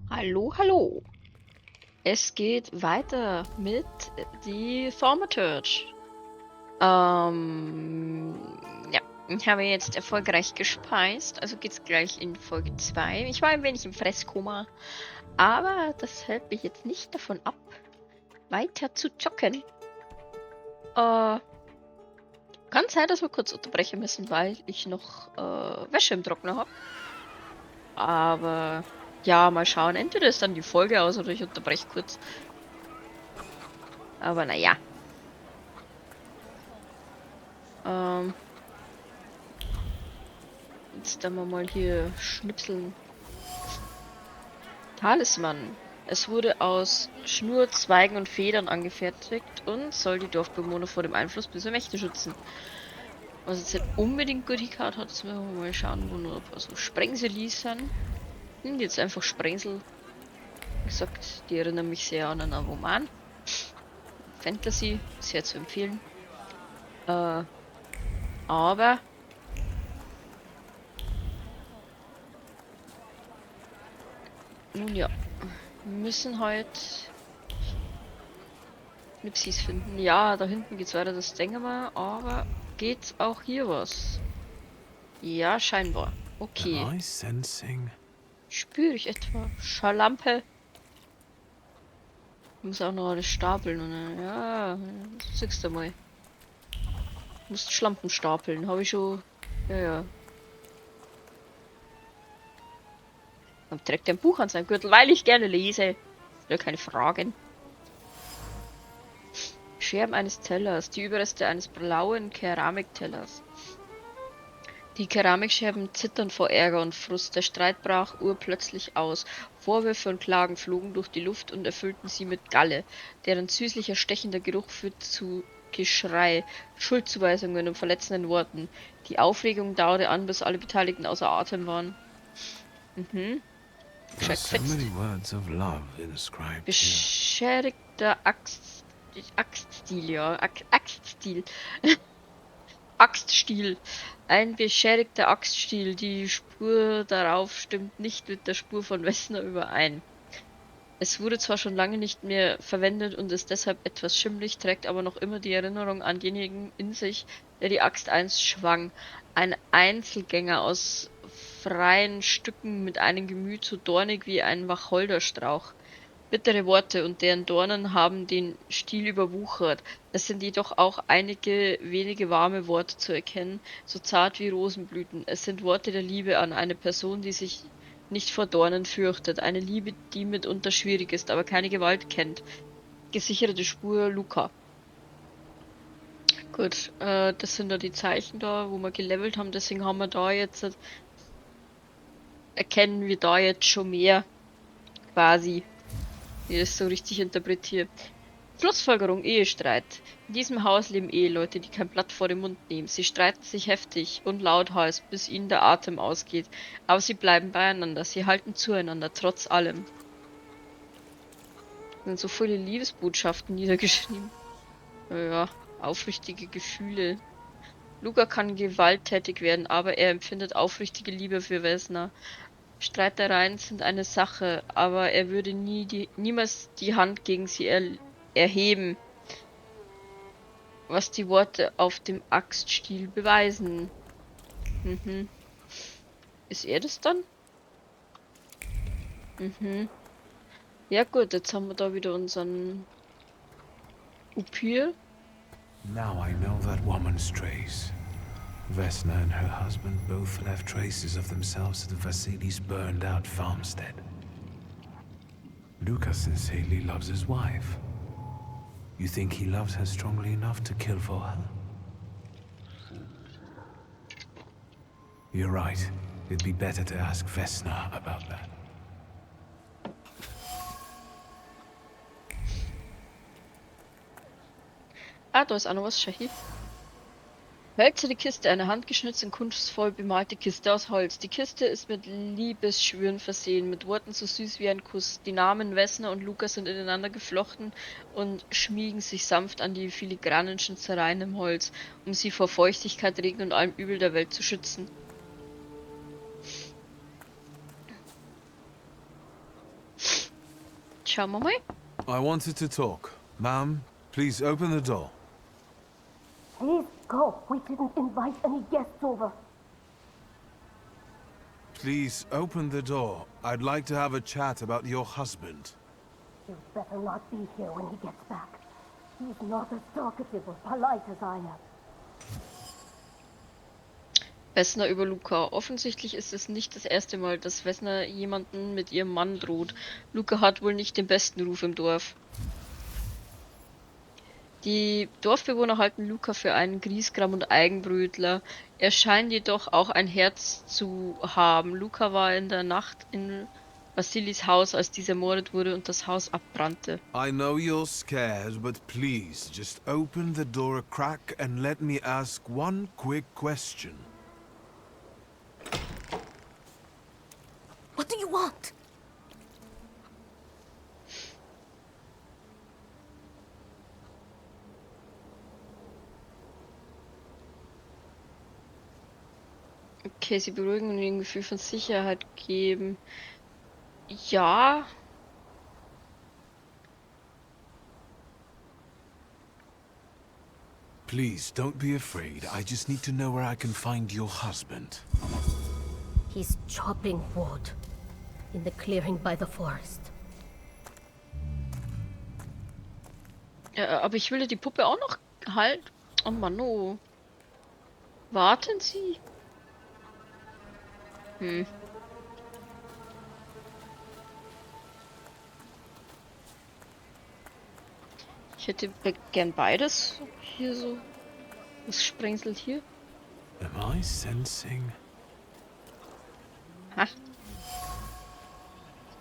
Hallo, hallo. Es geht weiter mit die Thaumaturge. Ja, ich habe jetzt erfolgreich gespeist, also geht's gleich in Folge 2. Ich war ein wenig im Fresskoma, aber das hält mich jetzt nicht davon ab, weiter zu zocken. Kann sein, dass wir kurz unterbrechen müssen, weil ich noch Wäsche im Trockner hab. Aber ja, mal schauen. Entweder ist dann die Folge aus oder ich unterbreche kurz. Aber naja. Jetzt dann wir mal hier schnipseln. Talisman. Es wurde aus Schnur, Zweigen und Federn angefertigt und soll die Dorfbewohner vor dem Einfluss böser Mächte schützen. Was jetzt nicht unbedingt gut hingehört hat, jetzt müssen wir mal schauen, wo noch ein paar so Sprengsel sind. Nimm jetzt einfach Sprengsel. Wie gesagt, die erinnern mich sehr an einen Roman. Fantasy, sehr zu empfehlen. Aber nun ja, wir müssen halt Nipsis finden. Ja, da hinten geht's weiter, das denken wir, aber geht's auch hier was? Ja, scheinbar. Okay. Am I sensing? Spüre ich etwa Schalampe? Ich muss auch noch alles stapeln, oder? Ja, das siehst du mal. Ich muss Schlampen stapeln, hab ich schon. Ja, ja. Und trägt ein Buch an seinem Gürtel, weil ich gerne lese. Ja, keine Fragen. Scherben eines Tellers, die Überreste eines blauen Keramiktellers. Die Keramikscherben zittern vor Ärger und Frust. Der Streit brach urplötzlich aus. Vorwürfe und Klagen flogen durch die Luft und erfüllten sie mit Galle. Deren süßlicher, stechender Geruch führte zu Geschrei, Schuldzuweisungen und verletzenden Worten. Die Aufregung dauerte an, bis alle Beteiligten außer Atem waren. There are so many words of love inscribed here. Beschädigter Axtstiel, ja. Axtstiel. Axtstiel. Ein beschädigter Axtstiel. Die Spur darauf stimmt nicht mit der Spur von Vesna überein. Es wurde zwar schon lange nicht mehr verwendet und ist deshalb etwas schimmlig, trägt aber noch immer die Erinnerung an denjenigen in sich, der die Axt einst schwang. Ein Einzelgänger aus freien Stücken mit einem Gemüt so dornig wie ein Wacholderstrauch. Bittere Worte und deren Dornen haben den Stiel überwuchert. Es sind jedoch auch einige wenige warme Worte zu erkennen, so zart wie Rosenblüten. Es sind Worte der Liebe an eine Person, die sich nicht vor Dornen fürchtet. Eine Liebe, die mitunter schwierig ist, aber keine Gewalt kennt. Gesicherte Spur Luca. Gut, das sind da die Zeichen da, wo wir gelevelt haben. Deswegen haben wir da jetzt, erkennen wir da jetzt schon mehr, quasi, wie ich das so richtig interpretiere. Schlussfolgerung, Ehestreit. In diesem Haus leben Eheleute, die kein Blatt vor den Mund nehmen. Sie streiten sich heftig und lauthals, bis ihnen der Atem ausgeht. Aber sie bleiben beieinander, sie halten zueinander, trotz allem. Es sind so viele Liebesbotschaften niedergeschrieben. Ja, aufrichtige Gefühle. Luca kann gewalttätig werden, aber er empfindet aufrichtige Liebe für Vesna. Streitereien sind eine Sache, aber er würde niemals die Hand gegen sie erheben. Was die Worte auf dem Axtstiel beweisen. Ist er das dann? Ja gut, jetzt haben wir da wieder unseren Upir. Now I know that woman's trace. Vesna and her husband both left traces of themselves at Vasili's burned out farmstead. Luca sincerely loves his wife. You think he loves her strongly enough to kill for her? You're right. It'd be better to ask Vesna about that. Ah, da ist auch noch was, Shahid. Hölzerne Kiste, eine handgeschnitzte und kunstvoll bemalte Kiste aus Holz. Die Kiste ist mit Liebesschwüren versehen, mit Worten so süß wie ein Kuss. Die Namen Vesna und Luca sind ineinander geflochten und schmiegen sich sanft an die filigranen Schnitzereien im Holz, um sie vor Feuchtigkeit, Regen und allem Übel der Welt zu schützen. Schauen wir mal. I wanted to talk. Ma'am, please open the door. Please go. We didn't invite any guests over. Please open the door. I'd like to have a chat about your husband. You'd better not be here when he gets back. He's not as talkative or polite as I am. Vesna über Luca. Offensichtlich ist es nicht das erste Mal, dass Vesna jemanden mit ihrem Mann droht. Luca hat wohl nicht den besten Ruf im Dorf. Die Dorfbewohner halten Luca für einen Griesgram und Eigenbrötler. Er scheint jedoch auch ein Herz zu haben. Luca war in der Nacht in Vasilis Haus, als dieser ermordet wurde und das Haus abbrannte. I know you're scared, but please just open the door a crack and let me ask one quick question. What do you want? Okay, sie beruhigen und ihr ein Gefühl von Sicherheit geben. Ja. Please don't be afraid. I just need to know where I can find your husband. He's chopping wood in the clearing by the forest. Ja, aber ich will ja die Puppe auch noch halt. Oh Mann, oh. Warten Sie. Hm. Ich hätte gern beides. Hier so. Was sprengselt hier? Am I sensing? Ha.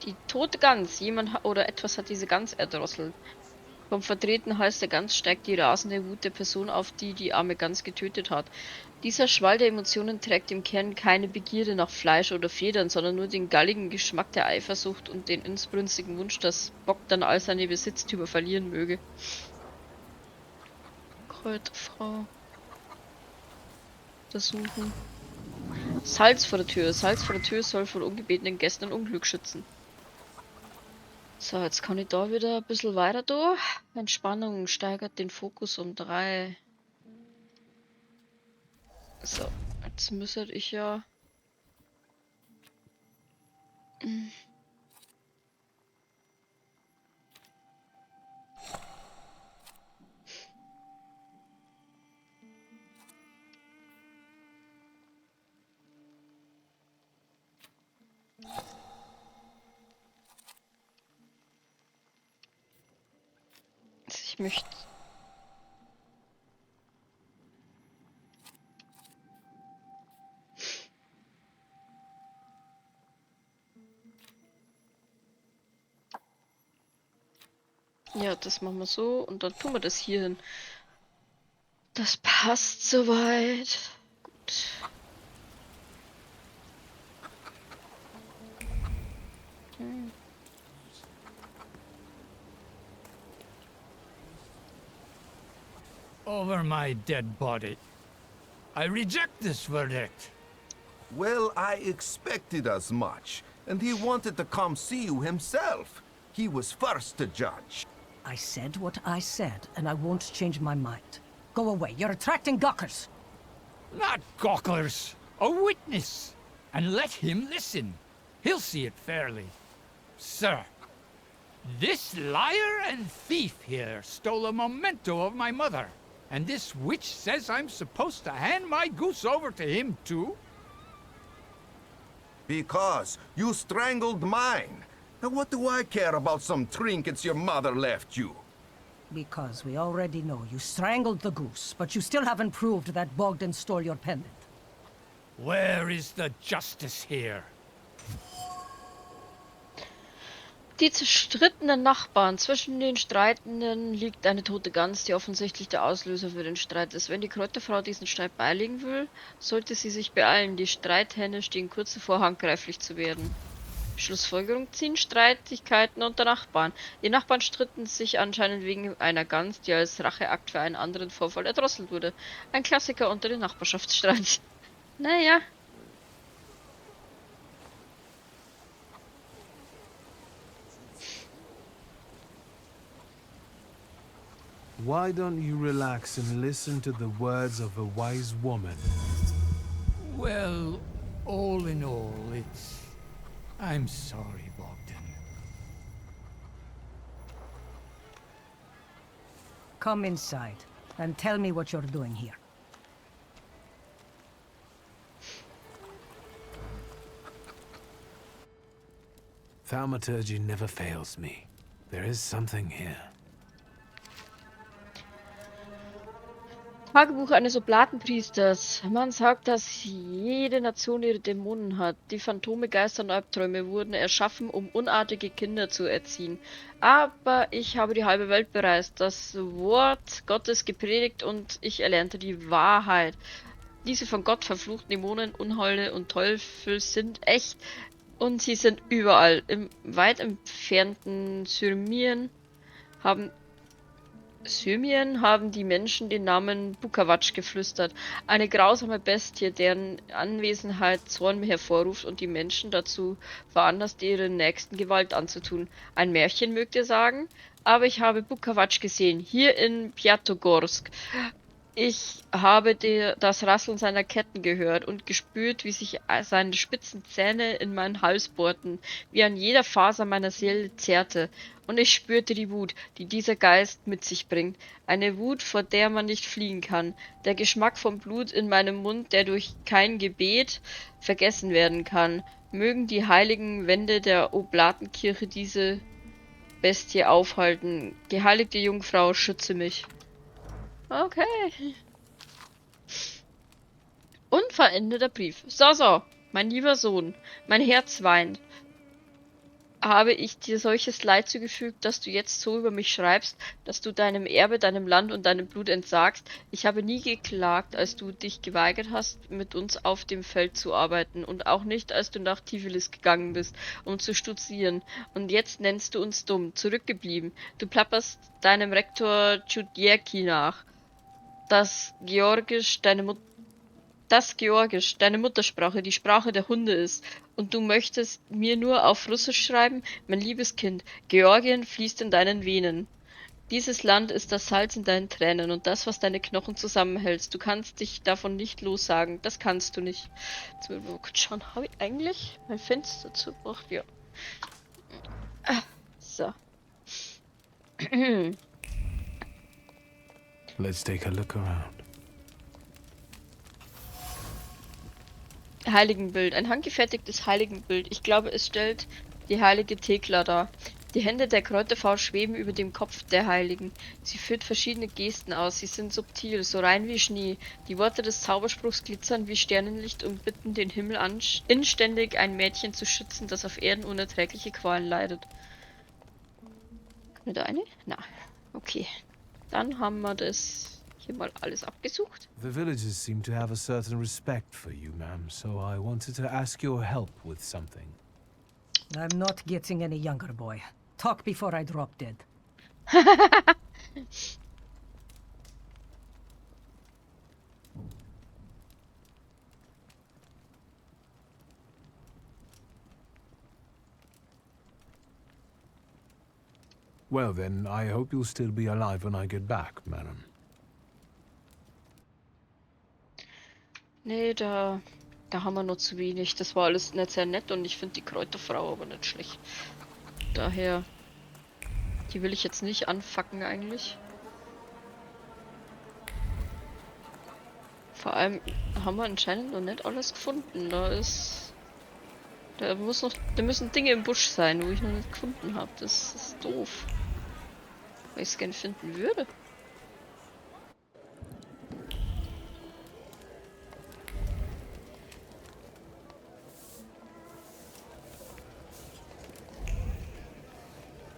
Die tote Gans. Jemand oder etwas hat diese Gans erdrosselt. Vom verdrehten Hals der Gans steigt die rasende Wut der Person auf, die die arme Gans getötet hat. Dieser Schwall der Emotionen trägt im Kern keine Begierde nach Fleisch oder Federn, sondern nur den galligen Geschmack der Eifersucht und den inbrünstigen Wunsch, dass Bogdan all seine Besitztümer verlieren möge. Kräuterfrau. Untersuchen. Salz vor der Tür. Salz vor der Tür soll vor ungebetenen Gästen und Unglück schützen. So, jetzt kann ich da wieder ein bisschen weiter durch. Entspannung steigert den Fokus um 3. So, jetzt müsste ich ja... Ich möchte... Ja, das machen wir so und dann tun wir das hier hin. Das passt soweit. Gut. Hm. Over my dead body. I reject this verdict. Well, I expected as much, and he wanted to come see you himself. He was first to judge. I said what I said, and I won't change my mind. Go away. You're attracting gawkers. Not gawkers. A witness. And let him listen. He'll see it fairly. Sir, this liar and thief here stole a memento of my mother. And this witch says I'm supposed to hand my goose over to him, too? Because you strangled mine. Now what do I care about some trinkets your mother left you? Because we already know you strangled the goose, but you still haven't proved that Bogdan stole your pendant. Where is the justice here? Die zerstrittenen Nachbarn. Zwischen den Streitenden liegt eine tote Gans, die offensichtlich der Auslöser für den Streit ist. Wenn die Kräuterfrau diesen Streit beilegen will, sollte sie sich beeilen. Die Streithähne stehen kurz davor, handgreiflich zu werden. Schlussfolgerung ziehen Streitigkeiten unter Nachbarn. Die Nachbarn stritten sich anscheinend wegen einer Gans, die als Racheakt für einen anderen Vorfall erdrosselt wurde. Ein Klassiker unter den Nachbarschaftsstreits. Naja. Why don't you relax and listen to the words of a wise woman? Well, all in all, it's... I'm sorry, Bogdan. Come inside and tell me what you're doing here. Thaumaturgy never fails me. There is something here. Tagebuch eines Oblatenpriesters. Man sagt, dass jede Nation ihre Dämonen hat. Die Phantome, Geister und Albträume wurden erschaffen, um unartige Kinder zu erziehen. Aber ich habe die halbe Welt bereist, das Wort Gottes gepredigt und ich erlernte die Wahrheit. Diese von Gott verfluchten Dämonen, Unholde und Teufel sind echt und sie sind überall. Im weit entfernten Syrmien haben die Menschen den Namen Bukavac geflüstert. Eine grausame Bestie, deren Anwesenheit Zorn hervorruft und die Menschen dazu veranlasst, ihren Nächsten Gewalt anzutun. Ein Märchen, mögt ihr sagen? Aber ich habe Bukavac gesehen, hier in Pjatogorsk. Ich habe das Rasseln seiner Ketten gehört und gespürt, wie sich seine spitzen Zähne in meinen Hals bohrten, wie an jeder Faser meiner Seele zerrte. Und ich spürte die Wut, die dieser Geist mit sich bringt. Eine Wut, vor der man nicht fliehen kann. Der Geschmack vom Blut in meinem Mund, der durch kein Gebet vergessen werden kann. Mögen die heiligen Wände der Oblatenkirche diese Bestie aufhalten. Geheiligte Jungfrau, schütze mich. Okay. Unverendeter Brief. So, so, mein lieber Sohn, mein Herz weint. Habe ich dir solches Leid zugefügt, dass du jetzt so über mich schreibst, dass du deinem Erbe, deinem Land und deinem Blut entsagst? Ich habe nie geklagt, als du dich geweigert hast, mit uns auf dem Feld zu arbeiten, und auch nicht, als du nach Tiflis gegangen bist, um zu studieren. Und jetzt nennst du uns dumm, zurückgeblieben. Du plapperst deinem Rektor Tschudjerki nach, dass Georgisch deine Muttersprache, die Sprache der Hunde ist. Und du möchtest mir nur auf Russisch schreiben? Mein liebes Kind, Georgien fließt in deinen Venen. Dieses Land ist das Salz in deinen Tränen und das, was deine Knochen zusammenhält. Du kannst dich davon nicht lossagen. Das kannst du nicht. Jetzt müssen wir mal kurz schauen, habe ich eigentlich mein Fenster zugebracht? Ja. So. Let's take a look around. Heiligenbild. Ein handgefertigtes Heiligenbild. Ich glaube, es stellt die heilige Thekla dar. Die Hände der Kräuterfrau schweben über dem Kopf der Heiligen. Sie führt verschiedene Gesten aus. Sie sind subtil, so rein wie Schnee. Die Worte des Zauberspruchs glitzern wie Sternenlicht und bitten den Himmel an, inständig ein Mädchen zu schützen, das auf Erden unerträgliche Qualen leidet. Können wir da eine? Na, okay. Dann haben wir das hier mal alles abgesucht. The villagers seem to have a certain respect for you, ma'am, so I wanted to ask your help with something. I'm not getting any younger, boy. Talk before I drop dead. Well then, I hope you'll still be alive when I get back, madam. Nee, da haben wir noch zu wenig. Das war alles nicht sehr nett und ich finde die Kräuterfrau aber nicht schlecht. Daher, die will ich jetzt nicht anfacken eigentlich. Vor allem haben wir anscheinend noch nicht alles gefunden. Da müssen Dinge im Busch sein, wo ich noch nicht gefunden habe. Das ist doof. Weil ich es gerne finden würde.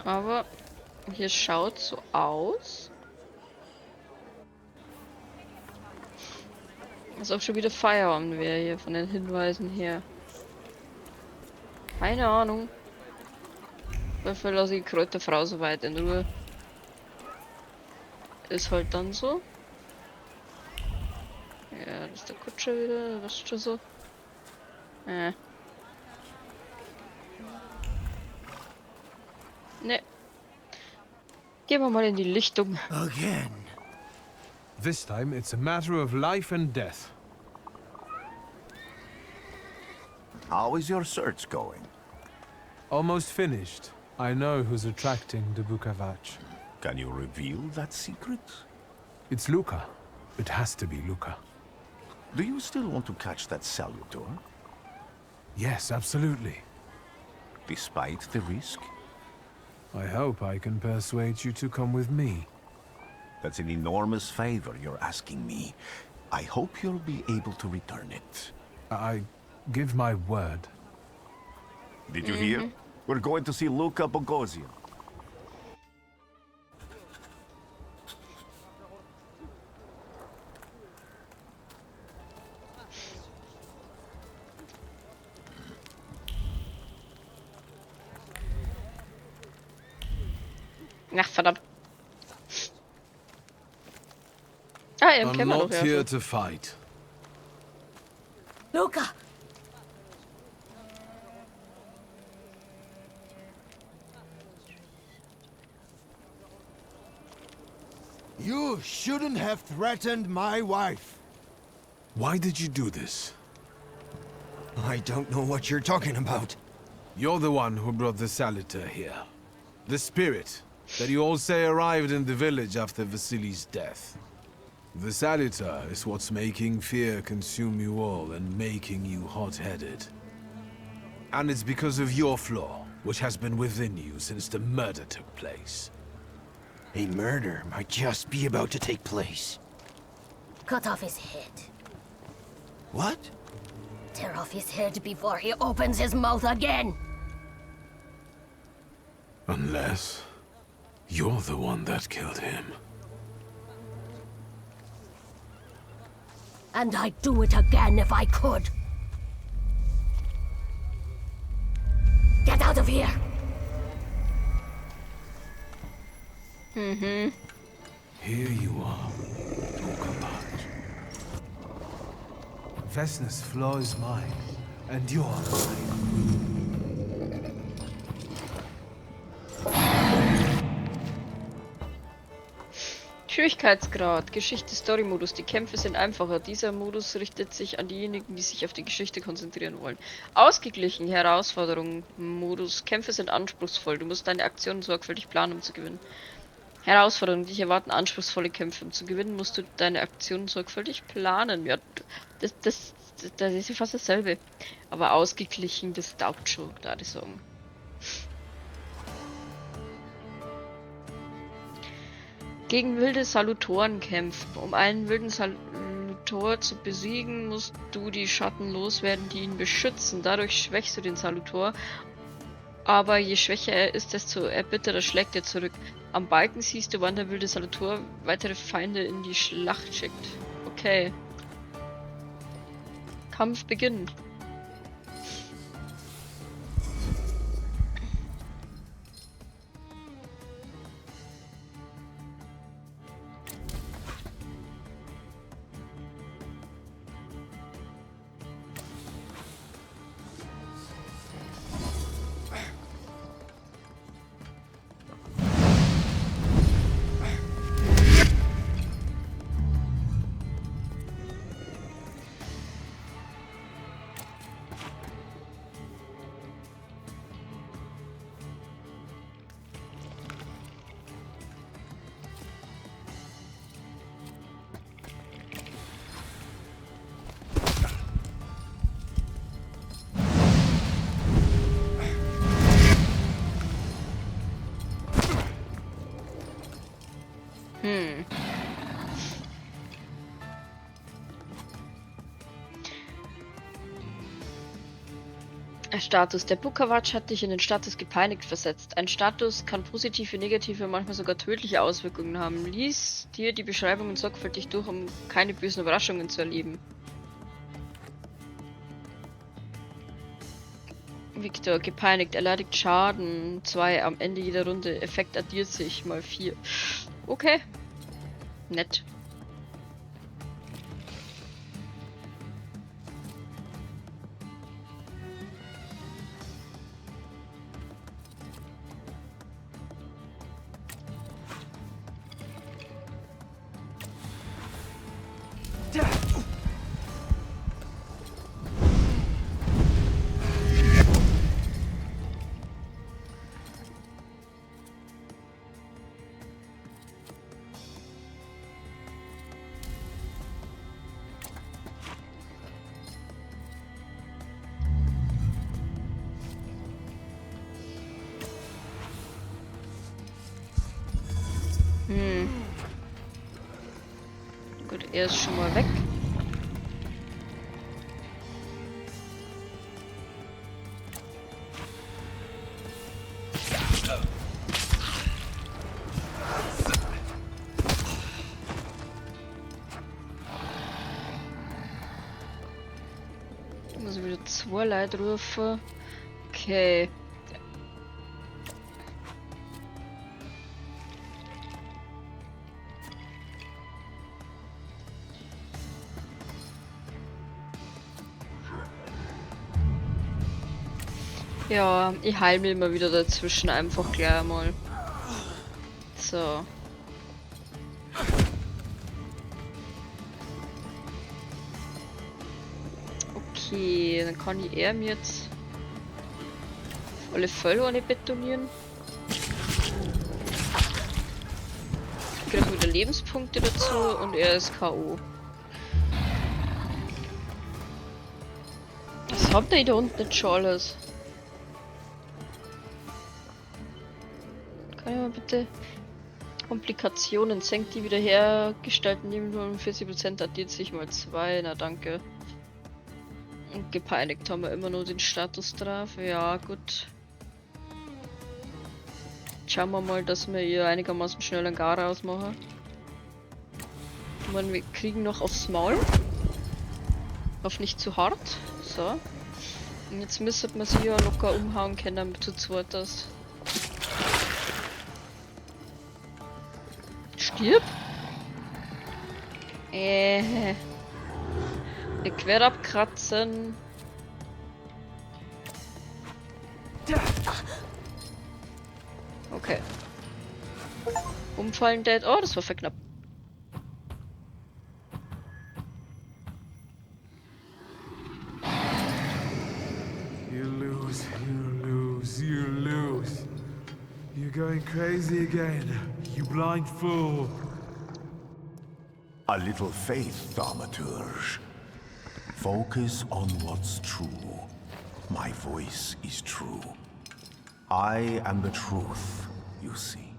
Aber hier schaut so aus, als ob schon wieder Feierabend wäre hier von den Hinweisen her. Keine Ahnung. Dafür lasse ich die Kräuterfrau so weit in Ruhe. Ist halt dann so. Ja, das ist der Kutscher wieder. Was ist schon so? Ne. Gehen wir mal in die Lichtung. Again. This time it's a matter of life and death. How is your search going? Almost finished. I know who's attracting the Bukavac. Can you reveal that secret? It's Luca. It has to be Luca. Do you still want to catch that Salutor? Yes, absolutely. Despite the risk? I hope I can persuade you to come with me. That's an enormous favor you're asking me. I hope you'll be able to return it. I give my word. Did you hear? We're going to see Luca Bogosian. Ach, verdammt. Ah, er I'm kennen wir not doch ja here schon. to fight. Luca! You shouldn't have threatened my wife. Why did you do this? I don't know what you're talking about. You're the one who brought the Salutor here. The spirit that you all say arrived in the village after Vasily's death. The Salutor is what's making fear consume you all and making you hot-headed. And it's because of your flaw, which has been within you since the murder took place. A murder might just be about to take place. Cut off his head. What? Tear off his head before he opens his mouth again! Unless you're the one that killed him. And I'd do it again if I could. Get out of here! Here you are, Bukavac. Vesna's flaw is mine, and you're mine. Schwierigkeitsgrad, Geschichte, Story-Modus. Die Kämpfe sind einfacher. Dieser Modus richtet sich an diejenigen, die sich auf die Geschichte konzentrieren wollen. Ausgeglichen, Herausforderung, Modus. Kämpfe sind anspruchsvoll. Du musst deine Aktionen sorgfältig planen, um zu gewinnen. Herausforderung, dich erwarten anspruchsvolle Kämpfe. Um zu gewinnen, musst du deine Aktionen sorgfältig planen. Ja, das ist ja fast dasselbe. Aber ausgeglichen, das taugt schon, da ich sagen. Gegen wilde Salutoren kämpfen. Um einen wilden Salutor zu besiegen, musst du die Schatten loswerden, die ihn beschützen. Dadurch schwächst du den Salutor. Aber je schwächer er ist, desto erbitterter schlägt er zurück. Am Balken siehst du, wann der wilde Salutor weitere Feinde in die Schlacht schickt. Okay. Kampf beginnt. Status. Der Bukavac hat dich in den Status gepeinigt versetzt. Ein Status kann positive, negative und manchmal sogar tödliche Auswirkungen haben. Lies dir die Beschreibungen sorgfältig durch, um keine bösen Überraschungen zu erleben. Victor, gepeinigt, erleidigt Schaden. 2 am Ende jeder Runde. Effekt addiert sich mal 4. Okay. Nett. Gut, er ist schon mal weg. Ich muss wieder zwei Leute rufen. Okay. Ja, ich heile mich immer wieder dazwischen einfach gleich mal. So. Okay, dann kann ich er mir jetzt auf alle Fälle eine betonieren. Ich krieg wieder Lebenspunkte dazu und er ist K.O. Was habt ihr da unten jetzt schon alles? Kann ich mal bitte Komplikationen senkt die wiederhergestellten Leben um 40%, addiert sich mal 2. Na danke. Und gepeinigt haben wir immer nur den Status drauf. Ja, gut. Schauen wir mal, dass wir hier einigermaßen schnell einen Gar ausmachen. Ich meine, wir kriegen noch aufs Maul. Auf nicht zu hart. So. Und jetzt müsste man sie ja locker umhauen können zu zweit das. Stirb? Quer abkratzen. Okay. Umfallen dead. Oh, das war verknappt. You lose, you lose, you lose. You're going crazy again, you blind fool. A little faith, Thaumaturge. Focus on what's true. My voice is true. I am the truth, you see.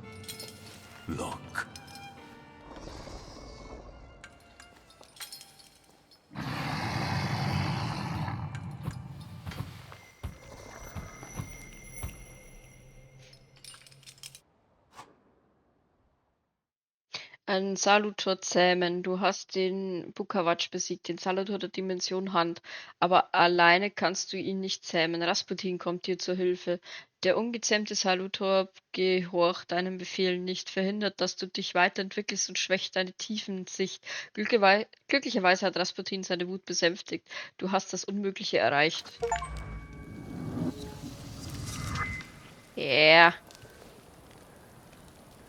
Look. Ein Salutor zähmen. Du hast den Bukavac besiegt, den Salutor der Dimension Hand. Aber alleine kannst du ihn nicht zähmen. Rasputin kommt dir zur Hilfe. Der ungezähmte Salutor gehorcht deinen Befehlen nicht, verhindert, dass du dich weiterentwickelst und schwächt deine Tiefensicht. Glücklicherweise hat Rasputin seine Wut besänftigt. Du hast das Unmögliche erreicht. Yeah.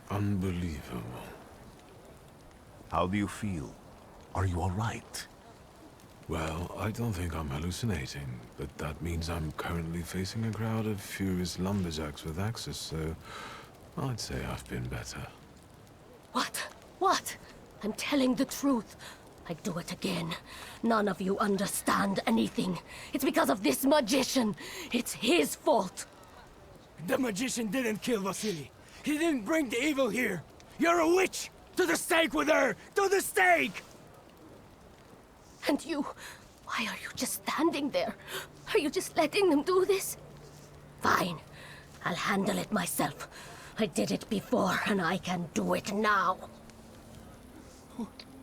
Unbelievable. How do you feel? Are you all right? Well, I don't think I'm hallucinating, but that means I'm currently facing a crowd of furious lumberjacks with axes, so I'd say I've been better. What? What? I'm telling the truth. I'd do it again. None of you understand anything. It's because of this magician. It's his fault. The magician didn't kill Vasily. He didn't bring the evil here. You're a witch! To the stake with her! To the stake! And you, why are you just standing there? Are you just letting them do this? Fine. I'll handle it myself. I did it before, and I can do it now.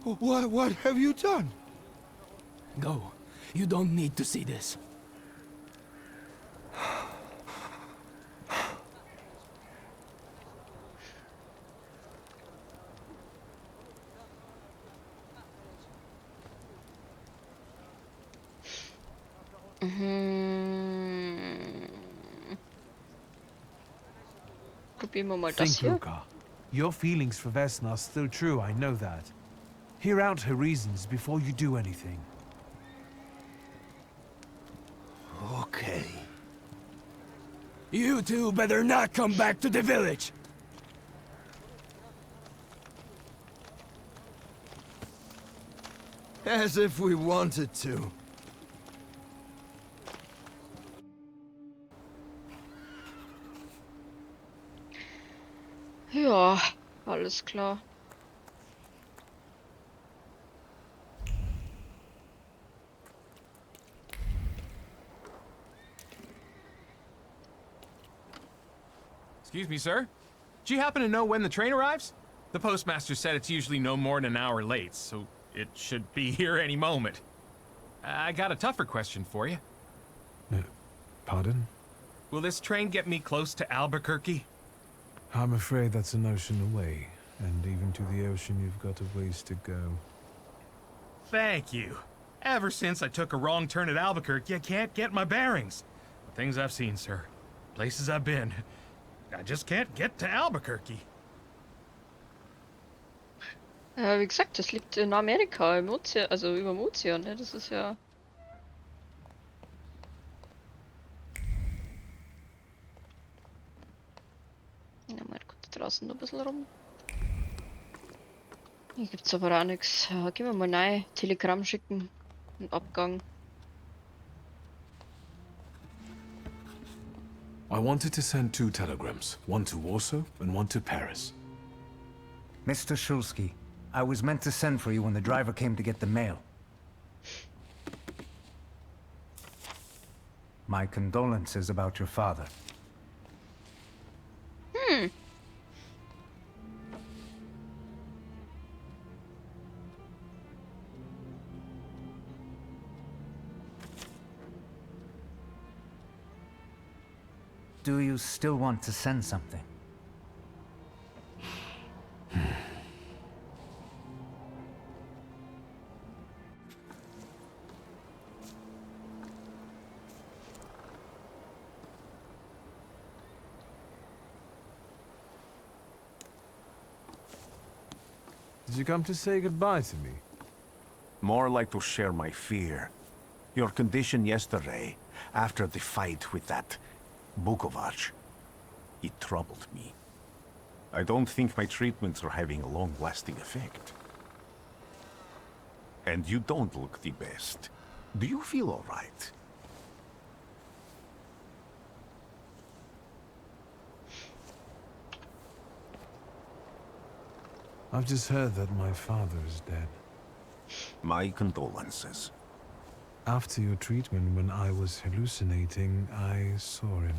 What have you done? Go. You don't need to see this. Probieren wir mal das Think, hier. Luca. Your feelings for Vesna are still true, I know that. Hear out her reasons before you do anything. Okay. You two better not come back to the village! As if we wanted to. Ja. Alles klar. Excuse me, sir. Do you happen to know when the train arrives? The postmaster said it's usually no more than an hour late, so it should be here any moment. I got a tougher question for you. Pardon? Will this train get me close to Albuquerque? I'm afraid that's an ocean away, and even to the ocean you've got a ways to go. Thank you. Ever since I took a wrong turn at Albuquerque, I can't get my bearings. The things I've seen, sir. Places I've been. I just can't get to Albuquerque. Wie gesagt, das liegt in Amerika, im Ozean, also über dem Ozean, ne? Das ist ja. Ja, mal kurz draußen noch ein bisschen rum. Hier gibt's aber auch nichts. Ja, gehen wir mal rein. Telegramm schicken. Einen Abgang. I wanted to send 2 telegrams, one to Warsaw and one to Paris. Mr. Shulsky, I was meant to send for you when the driver came to get the mail. My condolences about your father. Do you still want to send something? Did you come to say goodbye to me? More like to share my fear. Your condition yesterday, after the fight with that Bukovac, it troubled me. I don't think my treatments are having a long-lasting effect. And you don't look the best. Do you feel all right? I've just heard that my father is dead. My condolences. After your treatment, when I was hallucinating, I saw him.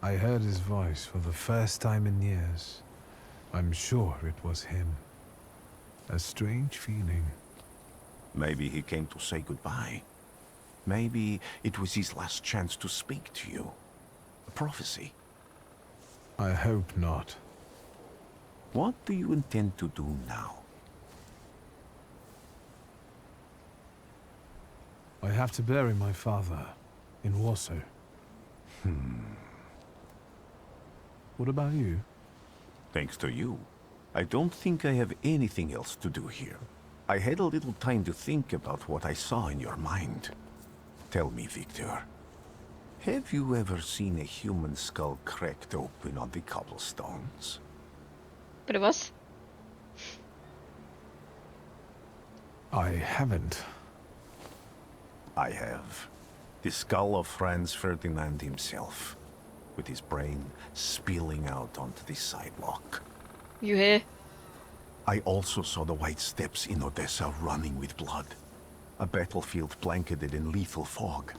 I heard his voice for the first time in years. I'm sure it was him. A strange feeling. Maybe he came to say goodbye. Maybe it was his last chance to speak to you. A prophecy. I hope not. What do you intend to do now? I have to bury my father in Warsaw. What about you? Thanks to you, I don't think I have anything else to do here. I had a little time to think about what I saw in your mind. Tell me, Victor, have you ever seen a human skull cracked open on the cobblestones? Bitte was? I haven't. I have. The skull of Franz Ferdinand himself, with his brain spilling out onto the sidewalk. You hear? I also saw the white steppes in Odessa running with blood. A battlefield blanketed in lethal fog,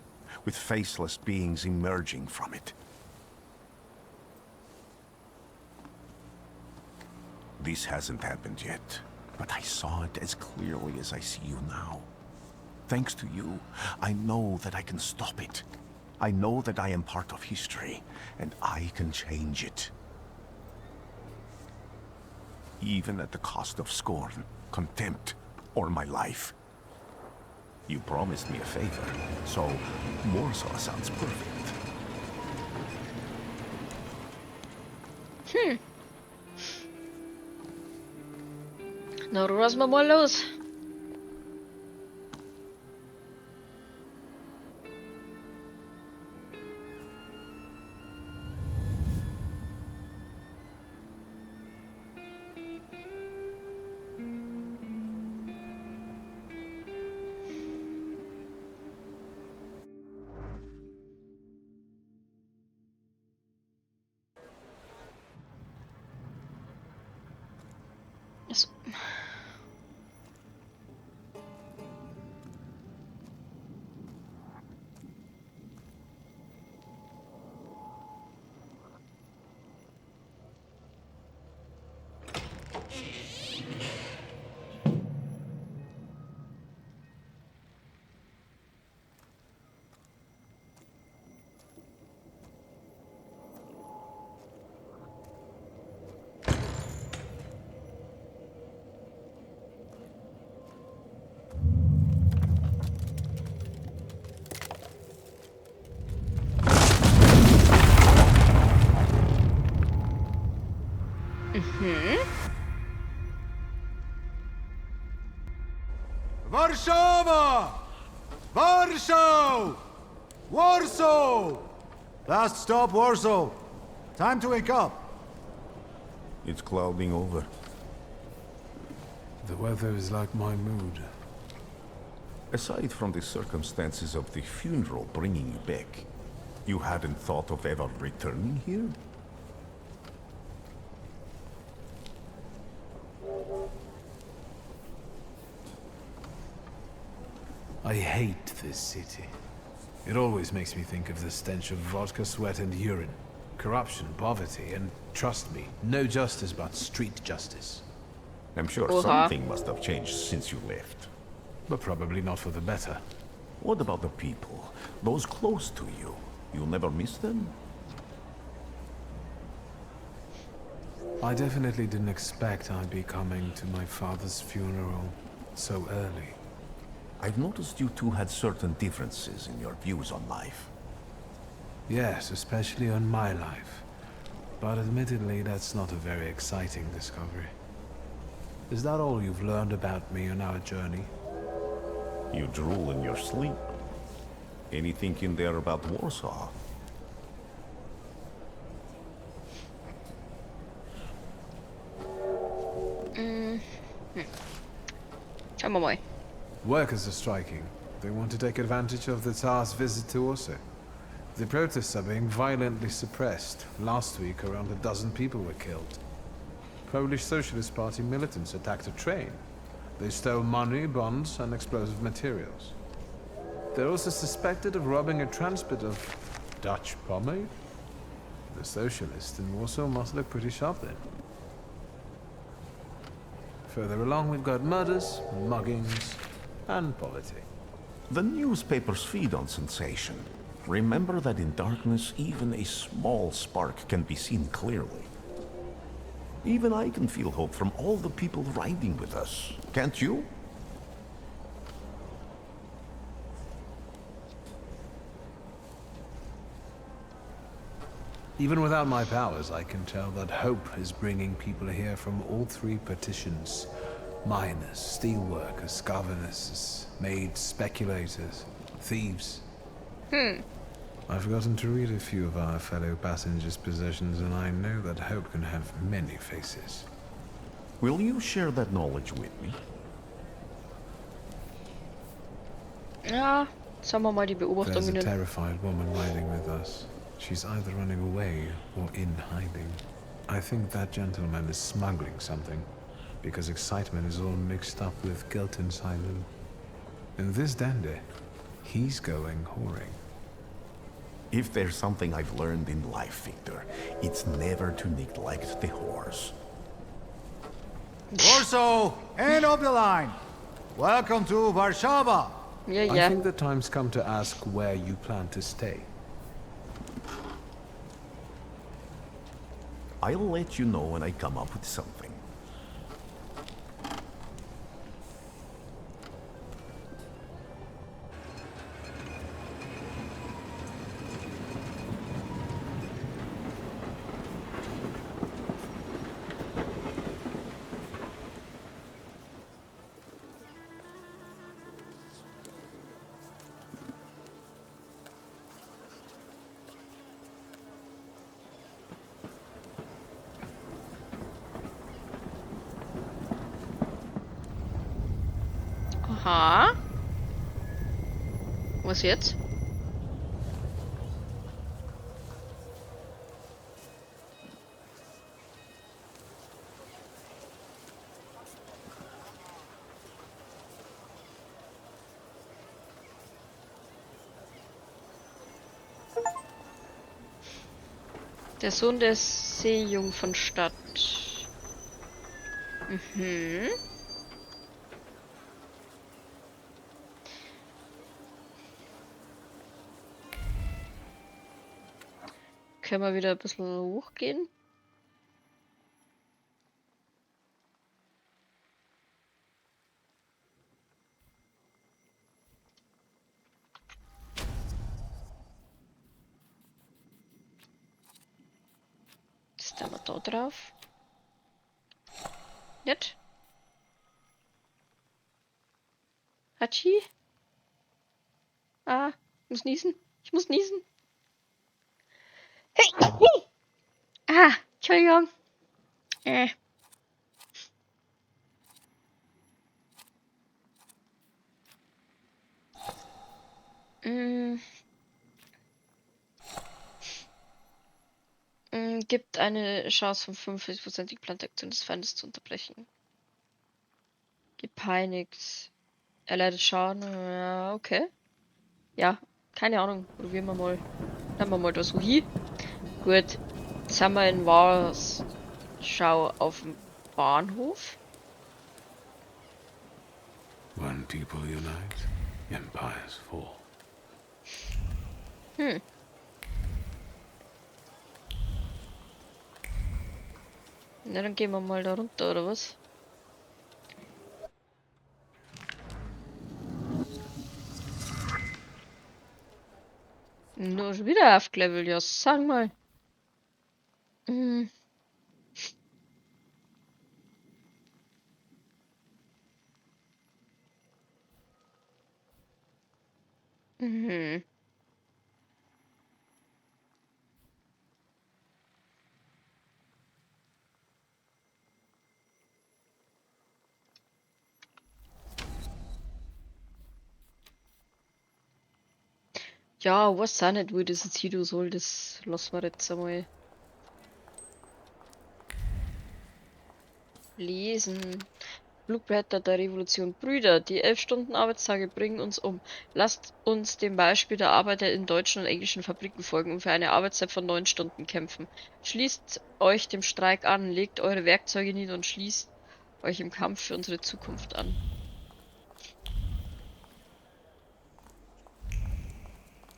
with faceless beings emerging from it. This hasn't happened yet, but I saw it as clearly as I see you now. Thanks to you, I know that I can stop it. I know that I am part of history, and I can change it. Even at the cost of scorn, contempt, or my life. You promised me a favor, so Warsaw sounds perfect. Na, lassen wir mal los. Das Warszawa! Warsaw! Warsaw! Last stop, Warsaw. Time to wake up. It's clouding over. The weather is like my mood. Aside from the circumstances of the funeral bringing you back, you hadn't thought of ever returning here? I hate this city. It always makes me think of the stench of vodka, sweat, and urine. Corruption, poverty, and trust me, no justice but street justice. I'm sure Oha. something must have changed since you left. But probably not for the better. What about the people? Those close to you? You'll never miss them? I definitely didn't expect I'd be coming to my father's funeral so early. I've noticed you two had certain differences in your views on life. Yes, especially on my life. But admittedly, that's not a very exciting discovery. Is that all you've learned about me on our journey? You drool in your sleep. Anything in there about Warsaw? Schauen wir mal. Workers are striking. They want to take advantage of the Tsar's visit to Warsaw. The protests are being violently suppressed. Last week, around a dozen people were killed. Polish Socialist Party militants attacked a train. They stole money, bonds, and explosive materials. They're also suspected of robbing a transport of Dutch pomade. The socialists in Warsaw must look pretty sharp then. Further along, we've got murders, muggings, and poverty. The newspapers feed on sensation. Remember that in darkness, even a small spark can be seen clearly. Even I can feel hope from all the people riding with us. Can't you? Even without my powers, I can tell that hope is bringing people here from all three partitions. Miners, steelworkers, governesses, maids, speculators, thieves. I've gotten to read a few of our fellow passengers' possessions, and I know that hope can have many faces. Will you share that knowledge with me? Ja, sagen wir mal die There's a Beobachtungen. terrified woman riding with us. She's either running away or in hiding. I think that gentleman is smuggling something, because excitement is all mixed up with guilt inside him. And this dandy, he's going whoring. If there's something I've learned in life, Victor, it's never to neglect the whores. Warsaw, end of the line. Welcome to Warszawa. Ja, I ja. think the time's come to ask where you plan to stay. I'll let you know when I come up with something. Aha. Was jetzt? Der Sohn der Seejungfernstadt. Mhm. Können wir wieder ein bisschen hochgehen? Ist da mal da drauf? Nicht? Hatschi? Ah, ich muss niesen. Ich muss niesen. Hey! Ah, Entschuldigung. Mm. Gibt eine Chance von 45% die geplante Aktion des Feindes zu unterbrechen. Gepeinigt. Er leidet Schaden. Ja, okay. Ja, keine Ahnung. Probieren wir mal. Dann wir mal da so hin. Gut. Jetzt haben wir in Warschau auf dem Bahnhof. When people unite, empires fall. Na, dann gehen wir mal da runter, oder was? Nur schon wieder aufgelevelt, ja, sag mal. Mhm. Ja, was auch nicht, wo das jetzt hier soll, das lassen wir jetzt einmal lesen. Flugblätter der Revolution. Brüder, die 11 Stunden Arbeitstage bringen uns um. Lasst uns dem Beispiel der Arbeiter in deutschen und englischen Fabriken folgen und für eine Arbeitszeit von 9 Stunden kämpfen. Schließt euch dem Streik an, legt eure Werkzeuge nieder und schließt euch im Kampf für unsere Zukunft an.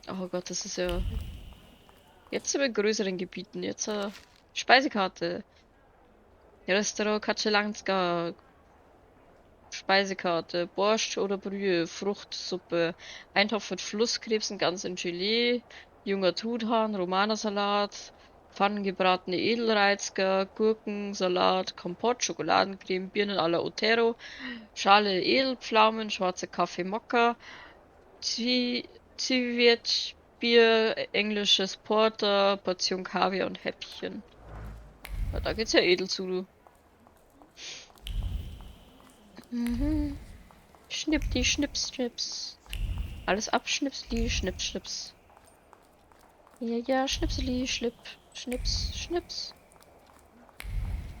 Oh Gott, das ist ja... Jetzt sind wir in größeren Gebieten. Jetzt Speisekarte. Restaurant Kacelanska. Speisekarte. Borscht oder Brühe. Fruchtsuppe. Eintopf mit Flusskrebsen, ganz in Gelee. Junger Truthahn. Romanasalat. Pfannengebratene Edelreizker. Gurkensalat. Kompott. Schokoladencreme. Birnen à la Otero. Schale Edelpflaumen. Schwarzer Kaffee Mokka. Zywiec, Bier, englisches Porter, Portion Kaviar und Häppchen. Ja, da geht's ja edel zu, du. Mhm. Schnipp die Schnips, Schnips. Alles ab, Schnipsli, Schnips, Schnips. Ja, ja, Schnipseli, Schlipp, Schnips, Schnips.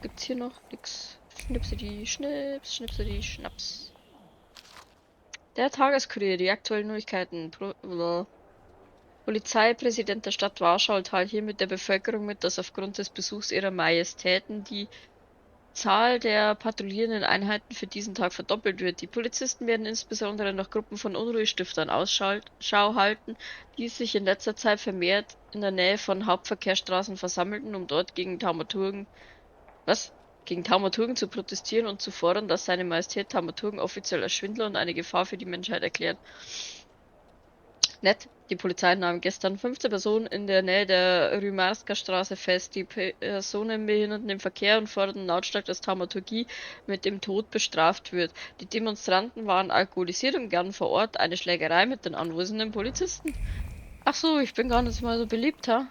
Gibt's hier noch nix? Schnipseli, Schnips, Schnipseli, Schnaps. Der Tageskurier, die aktuellen Neuigkeiten. Polizeipräsident der Stadt Warschau teilt hiermit der Bevölkerung mit, dass aufgrund des Besuchs ihrer Majestäten die Zahl der patrouillierenden Einheiten für diesen Tag verdoppelt wird. Die Polizisten werden insbesondere nach Gruppen von Unruhestiftern Ausschau halten, die sich in letzter Zeit vermehrt in der Nähe von Hauptverkehrsstraßen versammelten, um dort gegen Thaumaturgen, was? Gegen Thaumaturgen zu protestieren und zu fordern, dass seine Majestät Thaumaturgen offiziell als Schwindler und eine Gefahr für die Menschheit erklärt. Nett. Die Polizei nahm gestern 15 Personen in der Nähe der Rymarska Straße fest. Die Personen behinderten den Verkehr und forderten lautstark, dass Thaumaturgie mit dem Tod bestraft wird. Die Demonstranten waren alkoholisiert und gern vor Ort eine Schlägerei mit den anwesenden Polizisten. Ach so, ich bin gar nicht mal so beliebt, ha?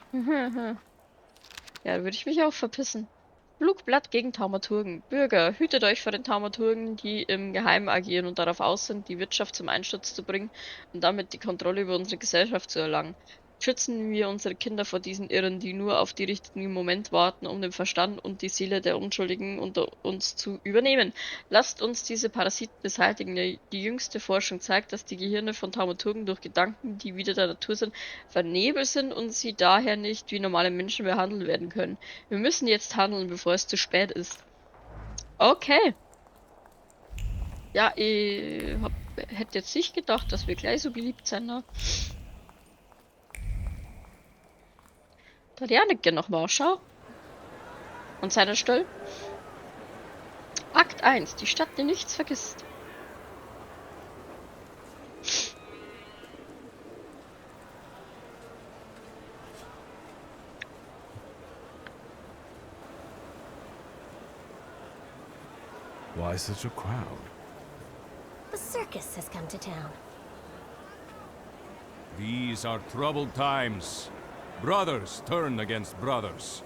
Ja, da würde ich mich auch verpissen. Flugblatt gegen Thaumaturgen. Bürger, hütet euch vor den Thaumaturgen, die im Geheimen agieren und darauf aus sind, die Wirtschaft zum Einsturz zu bringen und damit die Kontrolle über unsere Gesellschaft zu erlangen. Schützen wir unsere Kinder vor diesen Irren, die nur auf den richtigen Moment warten, um den Verstand und die Seele der Unschuldigen unter uns zu übernehmen. Lasst uns diese Parasiten beseitigen. Die jüngste Forschung zeigt, dass die Gehirne von Thaumaturgen durch Gedanken, die wider der Natur sind, vernebelt sind und sie daher nicht wie normale Menschen behandelt werden können. Wir müssen jetzt handeln, bevor es zu spät ist. Okay. Ja, ich hätte jetzt nicht gedacht, dass wir gleich so beliebt sind. Ne? Da Janik gerne nochmal schau. An seiner Stelle. Akt 1. Die Stadt, die nichts vergisst. Why such a crowd? The circus has come to town. These are troubled times. Brothers turn against brothers.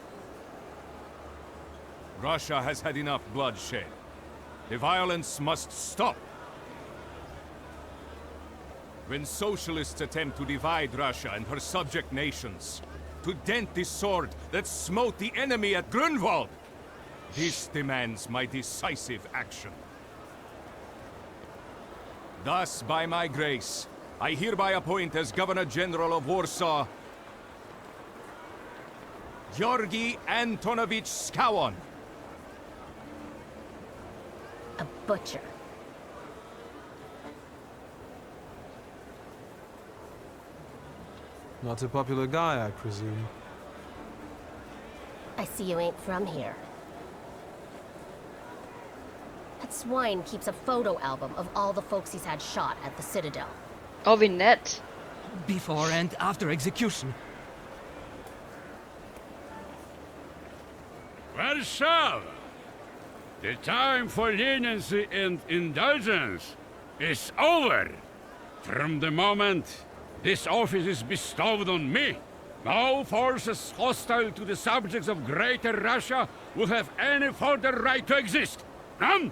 Russia has had enough bloodshed. The violence must stop. When socialists attempt to divide Russia and her subject nations, to dent the sword that smote the enemy at Grunwald, this demands my decisive action. Thus, by my grace, I hereby appoint as Governor General of Warsaw Georgi Antonovich Skawon. A butcher. Not a popular guy, I presume. I see you ain't from here. That swine keeps a photo album of all the folks he's had shot at the Citadel. Oh, wie nett. Before and after execution. Warszawa! The time for leniency and indulgence is over! From the moment this office is bestowed on me, no forces hostile to the subjects of Greater Russia will have any further right to exist. None!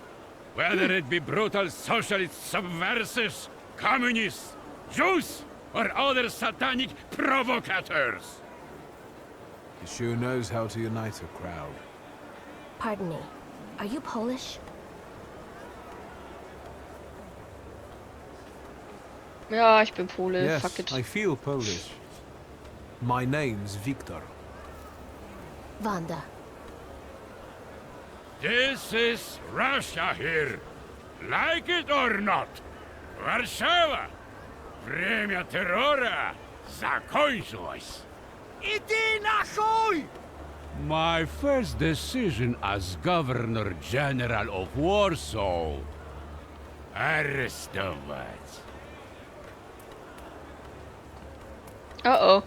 Whether it be brutal socialist subversives, communists, Jews, or other satanic provocateurs. He sure knows how to unite a crowd. Pardon me. Are you Polish? Ja, ich bin Pole. Yes, Fuck it. I feel Polish. My name's Viktor. Wanda. This is Russia here. Like it or not. Warszawa. Время террора закончилось. Иди нахуй! My first decision as Governor General of Warsaw. Арестовать. Oh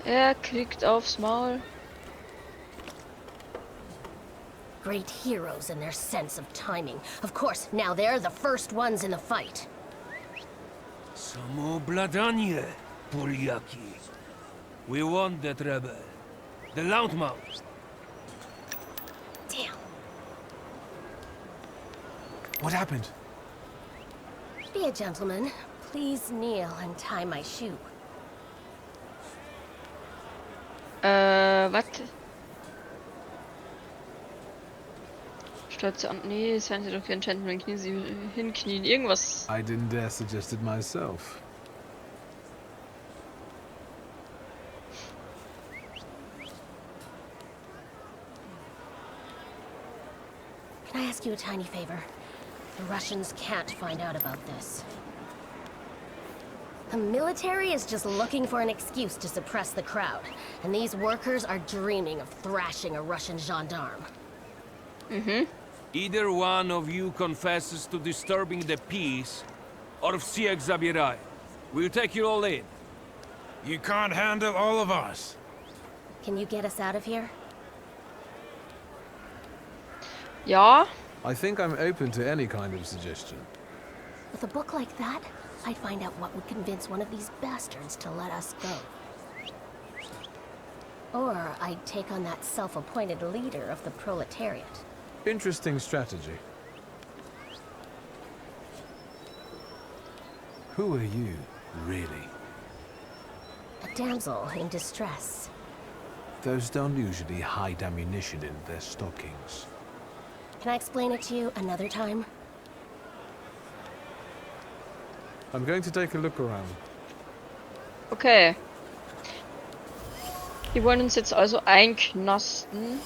oh. Kriegt aufs Maul. Great heroes and their sense of timing. Of course, now they're the first ones in the fight. Samoobladanie, Poliaki. We want that rebel. The loudmouth. Damn. What happened? Be a gentleman. Please kneel and tie my shoe. Was? Stolze an. Nee, seien Sie doch kein Gentleman, knien Sie hinknien. Irgendwas. I didn't dare suggest it myself. Can I ask you a tiny favor? The Russians can't find out about this. The military is just looking for an excuse to suppress the crowd, and these workers are dreaming of thrashing a Russian gendarme. Mhm. Either one of you confesses to disturbing the peace, or всех забирай. We'll take you all in. You can't handle all of us. Can you get us out of here? Ja. I think I'm open to any kind of suggestion. With a book like that, I'd find out what would convince one of these bastards to let us go. Or I'd take on that self-appointed leader of the proletariat. Interesting strategy. Who are you, Really? A damsel in distress. Those don't usually hide ammunition in their stockings. Can I explain it to you another time? I'm going to take a look around. Okay. Die wollen uns jetzt also einknasten.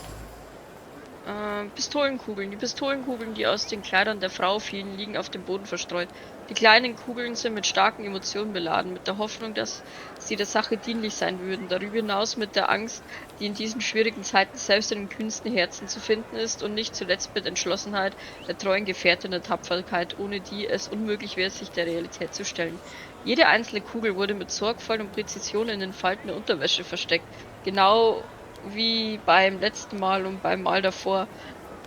Pistolenkugeln. Die Pistolenkugeln, die aus den Kleidern der Frau fielen, liegen auf dem Boden verstreut. Die kleinen Kugeln sind mit starken Emotionen beladen, mit der Hoffnung, dass sie der Sache dienlich sein würden. Darüber hinaus mit der Angst, die in diesen schwierigen Zeiten selbst in den kühnsten Herzen zu finden ist und nicht zuletzt mit Entschlossenheit, der treuen Gefährtin der Tapferkeit, ohne die es unmöglich wäre, sich der Realität zu stellen. Jede einzelne Kugel wurde mit Sorgfalt und Präzision in den Falten der Unterwäsche versteckt. Genau wie beim letzten Mal und beim Mal davor.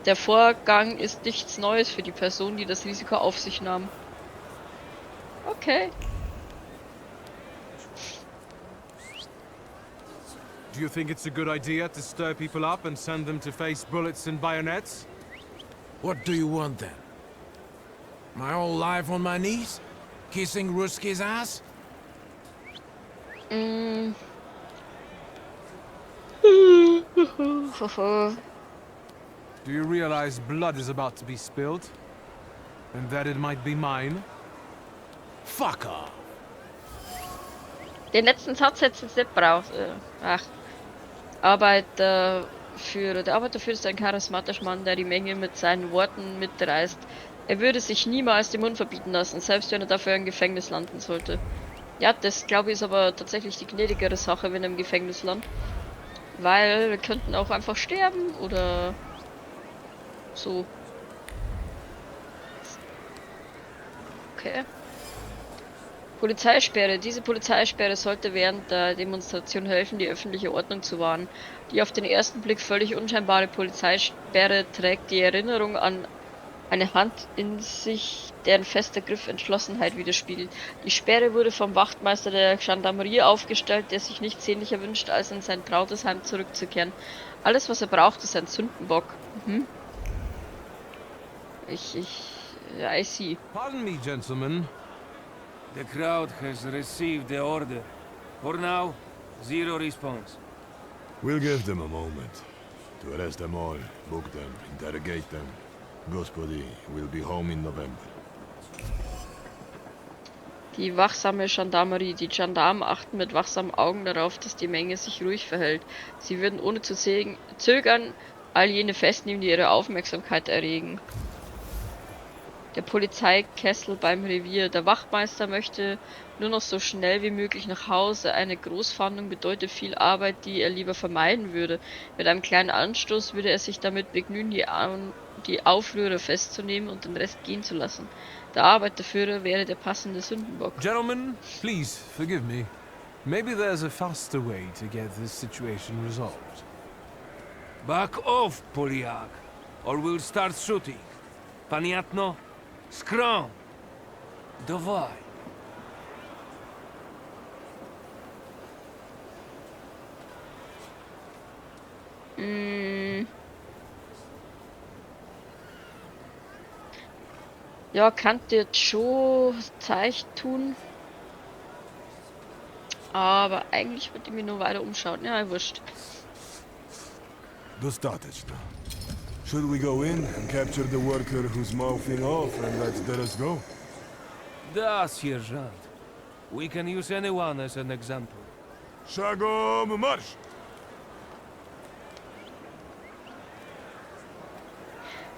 Der Vorgang ist nichts Neues für die Person, die das Risiko auf sich nahm. Okay. Do you think it's a good idea to stir people up and send them to face bullets and bayonets? What do you want then? My whole life on my knees? Kissing Ruski's ass? Do you realize blood is about to be spilled? And that it might be mine? Fuck off! Den letzten Satz hättest du jetzt nicht braucht. Ach. Arbeiterführer. Der Arbeiterführer ist ein charismatischer Mann, der die Menge mit seinen Worten mitreißt. Er würde sich niemals den Mund verbieten lassen, selbst wenn er dafür im Gefängnis landen sollte. Ja, das glaube ich ist aber tatsächlich die gnädigere Sache, wenn er im Gefängnis landet. Weil wir könnten auch einfach sterben oder so. Okay. Polizeisperre. Diese Polizeisperre sollte während der Demonstration helfen, die öffentliche Ordnung zu wahren. Die auf den ersten Blick völlig unscheinbare Polizeisperre trägt die Erinnerung an eine Hand in sich, deren fester Griff Entschlossenheit widerspiegelt. Die Sperre wurde vom Wachtmeister der Gendarmerie aufgestellt, der sich nichts sehnlicher wünscht, als in sein trautes Heim zurückzukehren. Alles, was er braucht, ist ein Sündenbock. I see. Pardon me, gentlemen. The crowd has received the order. For now, zero response. We'll give them a moment. To arrest them all, book them, interrogate them. Gospodi will be home in November. Die wachsame Gendarmerie. Die Gendarmen achten mit wachsamen Augen darauf, dass die Menge sich ruhig verhält. Sie würden ohne zu zögern all jene festnehmen, die ihre Aufmerksamkeit erregen. Der Polizeikessel beim Revier. Der Wachtmeister möchte nur noch so schnell wie möglich nach Hause. Eine Großfahndung bedeutet viel Arbeit, die er lieber vermeiden würde. Mit einem kleinen Anstoß würde er sich damit begnügen, die Aufrührer festzunehmen und den Rest gehen zu lassen. Der Arbeiterführer wäre der passende Sündenbock. Gentlemen, please forgive me. Maybe there's a faster way to get this situation resolved. Back off, Poliak, or we'll start shooting. Paniatno? Skrom! Dawaj! Ja, kann dir jetzt schon Zeich tun. Aber eigentlich würde ich mich nur weiter umschauen. Ja, wurscht. Достаточно. Should we go in and capture the worker who's mouthing off and let the rest go? Da, Sergeant. We can use anyone as an example. Шагом марш!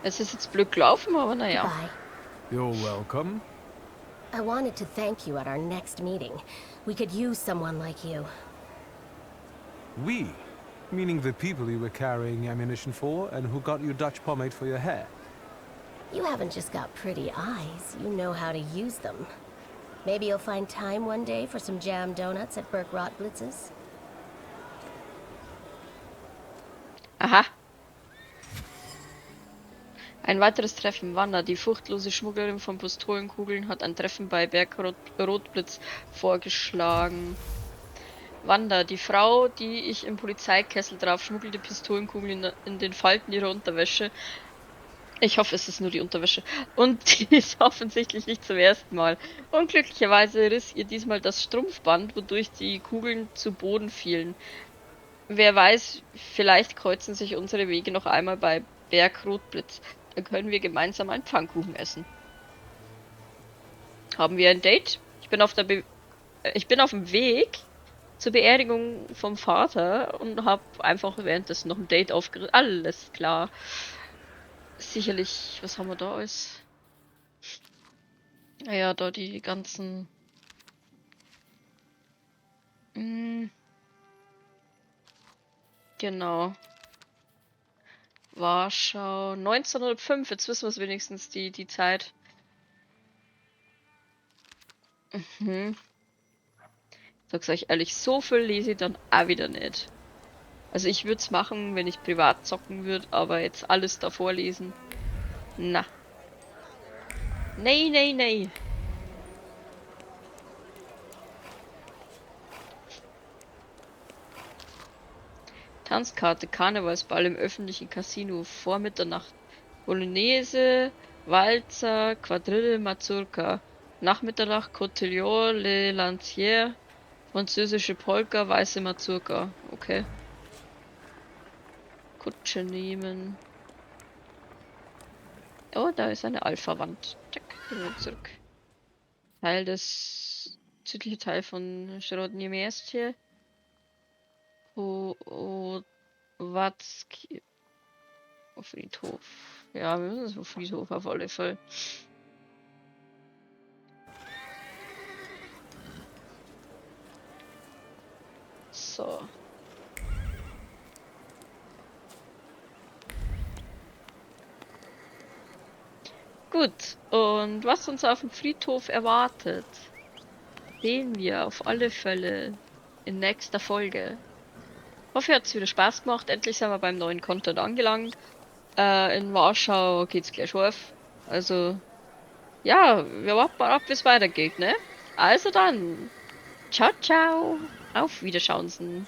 Es ist jetzt blöd gelaufen, aber naja. Goodbye. You're welcome. I wanted to thank you at our next meeting. We could use someone like you. We? Meaning the people you were carrying ammunition for and who got you Dutch pomade for your hair. You haven't just got pretty eyes, you know how to use them. Maybe you'll find time one day for some jam donuts at Berg Rotblitz's. Aha. Ein weiteres Treffen. Wanda, die furchtlose Schmugglerin von Pistolenkugeln, hat ein Treffen bei Berg Rotblitz vorgeschlagen. Wanda, die Frau, die ich im Polizeikessel traf, schmuggelte Pistolenkugeln in den Falten ihrer Unterwäsche, Ich hoffe, es ist nur die Unterwäsche. Und die ist offensichtlich nicht zum ersten Mal. Unglücklicherweise riss ihr diesmal das Strumpfband, wodurch die Kugeln zu Boden fielen. Wer weiß, vielleicht kreuzen sich unsere Wege noch einmal bei Bergrotblitz. Dann können wir gemeinsam einen Pfannkuchen essen. Haben wir ein Date? Ich bin auf der Be ich bin auf dem Weg zur Beerdigung vom Vater und habe einfach währenddessen noch ein Date aufgerissen. Alles klar. Sicherlich, was haben wir da alles? Naja, da die ganzen... Genau. Warschau. 1905, jetzt wissen wir es wenigstens, die Zeit. Sag's euch ehrlich, so viel lese ich dann auch wieder nicht. Also ich würd's machen, wenn ich privat zocken würd, aber jetzt alles davor lesen. Na. Nee, nee, nee. Tanzkarte, Karnevalsball im öffentlichen Casino vor Mitternacht. Bolognese, Walzer, Quadrille, Mazurka. Nach Mitternacht Cotillon, Le Lancier, französische Polka, weiße Mazurka. Okay. Kutsche nehmen. Oh, da ist eine Alpha-Wand. Zack, gehen wir zurück. Teil des südliche Teil von Śródmieście. Watzki. Friedhof. Ja, wir müssen zum Friedhof auf alle Fälle. So. Gut, und was uns auf dem Friedhof erwartet, sehen wir auf alle Fälle in nächster Folge. Ich hoffe, hat's wieder Spaß gemacht. Endlich sind wir beim neuen Content angelangt. In Warschau geht's gleich scharf. Wir warten mal ab, wie's weitergeht, ne? Also dann. Ciao, ciao. Auf Wiederschauensen.